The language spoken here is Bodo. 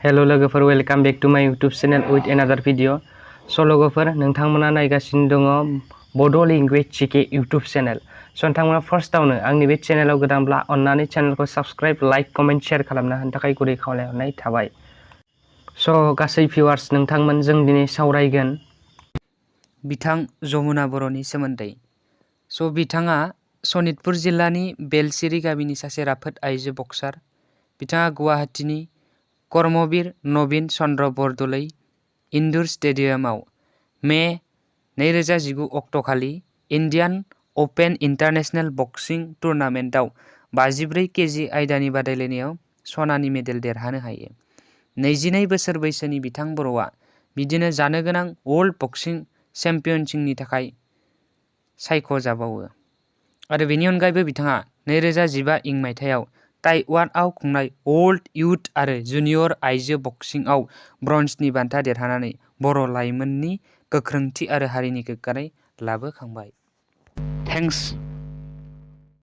हेलो लोगोफोर, वेलकाम बेक टू माय यूट्यूब चैनल विथ एनादार भिडिअ। स' लोगोफोर, नोंथांमोना नायगासिनो दङ बड' लेंगुवेज जिके यूट्यूब चैनल। स' नोंथांमोना फार्स्टआवनो आंनि बे चैनेलाव गोदानब्ला अन्नानै चैनेलखौ साबस्क्राइब, लाइक, कमेन्ट, शेयार खालामना होनो थाखाय गुरै खावलायहरनाय थाबाय। स' गासै भिउवार्स, नोंथांमोन जों दिनै सावरायगोन बिथां जमुना बर'नि सोमोन्दै। स' बिथाङा सनितपुर जिल्लानि बेलसिरि गामिनि सासे राफोद आइजो बक्सार। बिथाङा गुवाहाटीनि कर्मवीर नवीन चन्द्र बरदलै इनडोर स्टेडियामाव मे 2019 अक्ट'खालि इन्डियान अपेन इन्टारनेशनेल बक्सिं टुर्नामेन्टआव 54 केजि आयदानि बादायलायनायाव सनानि मेडेल देरहानो हायो। 22 बोसोर बैसोनि बिथां बर'आ बिदिनो जानो गोनां वर्ल्ड बक्सिं चेम्पियनशिपनि थाखाय सायख'जाबावो। आरो बेनि अनगायैबो बिथाङा 2015 मायथाइयाव ताइवानआव खुंनाय वर्ल्ड युथ आरो जुनियर आइजो बक्सिंआव ब्रन्जनि बान्था देरहानानै बर' लाइमोननि गोख्रोंथि आरो हारिनि गोग्गानाय लाबोखांबाय। थेंक्स।